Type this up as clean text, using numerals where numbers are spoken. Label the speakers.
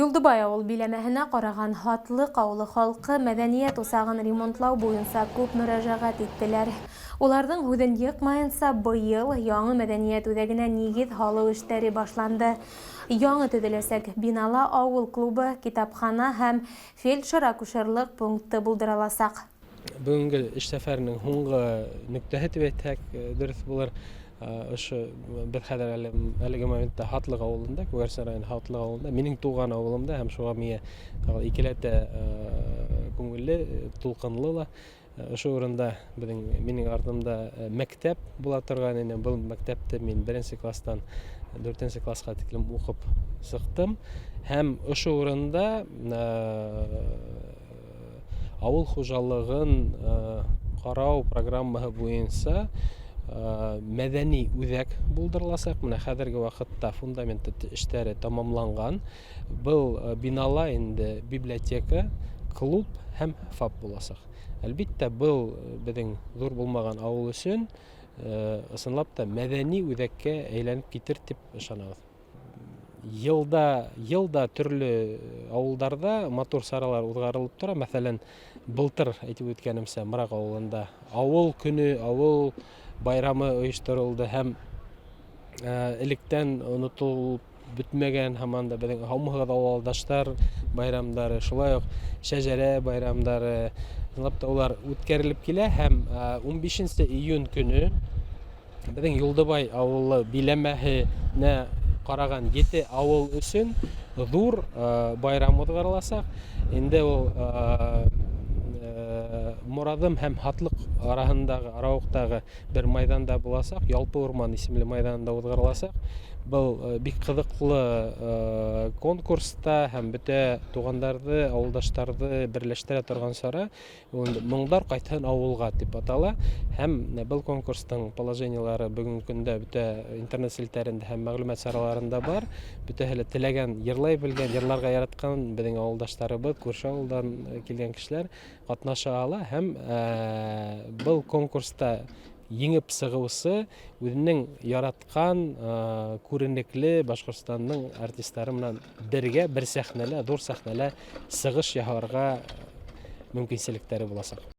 Speaker 1: Юлдыбай ауыл биләмәһенә ҡараған Һатлыҡ ауылы халҡы мәҙәниәт усағын ремонтлау буйынса күп мөрәжәғәт иттеләр. Уларҙың һүҙен йыҡмайынса, быйыл яңы мәҙәниәт үҙәгенә нигеҙ һалыу эштәре башланды. Яңы төҙөләсәк бинала ауыл клубы, китапхана һәм фельдшер-акушерлыҡ пункты булдырыласаҡ.
Speaker 2: Бөгөнгө эш сәфәренең һуңғы нөктәһе тип әйтһәк, дөрөҫ булыр. Ошо беҙ хәҙер әле әлеге моментта Һатлыҡ ауылында, Күгәрсен районы Һатлыҡ ауылында, минең тыуған ауылымда, һәм шуға миңә икеләтә күңелле, тулҡынлы ла. Ошо урында беҙҙең, минең артымда мәктәп була торған ине. Был мәктәпте мин беренсе класстан дүртенсе классҡа тиклем уҡып сыҡтым. Һәм ошо урында ауыл хужалығын ҡарау программаһы буйынса мәҙәни үҙәк булдырыласаҡ. Менә хәҙерге ваҡытта фундамент эштәре тамамланған. Был бинала инде библиотека, клуб һәм ФАП буласаҡ. Әлбиттә, был беҙҙең ҙур булмаған ауыл өсөн ысынлап та мәҙәни үҙәккә әйләнеп китер тип ышанабыҙ. Йылда йылда төрлө ауылдарҙа матур саралар уҙғарылып тора. Мәҫәлән, былтыр әйтеп үткәнемсә, Мораҡ ауылында ауыл көнө, ауыл байрамы ойошторолдо һәм электән онотолоп бөтмәгән һаман да беҙҙең «Һаумыһығыҙ, ауылдаштар» байрамдары, шулай уҡ шәжәрә байрамдары, ысынлап та, улар үткәрелеп килә. Һәм 15 июнь көнө беҙҙең Юлдыбай ауылы биләмәһенә ҡараған ете ауыл өсөн ҙур байрам уҙғарыласаҡ. Инде ул Мораҙым һәм Һатлыҡ араһындағы арауыҡтағы бер майҙанда буласаҡ, Ялпы урман исемле майҙанында уҙғарыласаҡ. Был бик ҡыҙыҡлы конкурста һәм бөтә туғандарҙы, ауылдаштарҙы берләштерә торған сара. Ул инде «Моңдар ҡайтһын ауылға» тип атала, һәм был конкурстың положениелары бөгөнгө көндә бөтә интернет селтәрендә һәм мәғлүмәт сараларында бар. Бөтәһе лә теләгән, йырлай белгән, йырларға яратҡан беҙҙең ауылдаштарыбыҙ, күрше ауылдан килгән кешеләр ҡатнаша ала, һәм был конкурста еңеп сығыусы үҙенең яратҡан күренекле Башҡортостандың артистары менән бергә бер сәхнәлә, ҙур сәхнәлә сығыш яһарға мөмкинселектәре буласаҡ.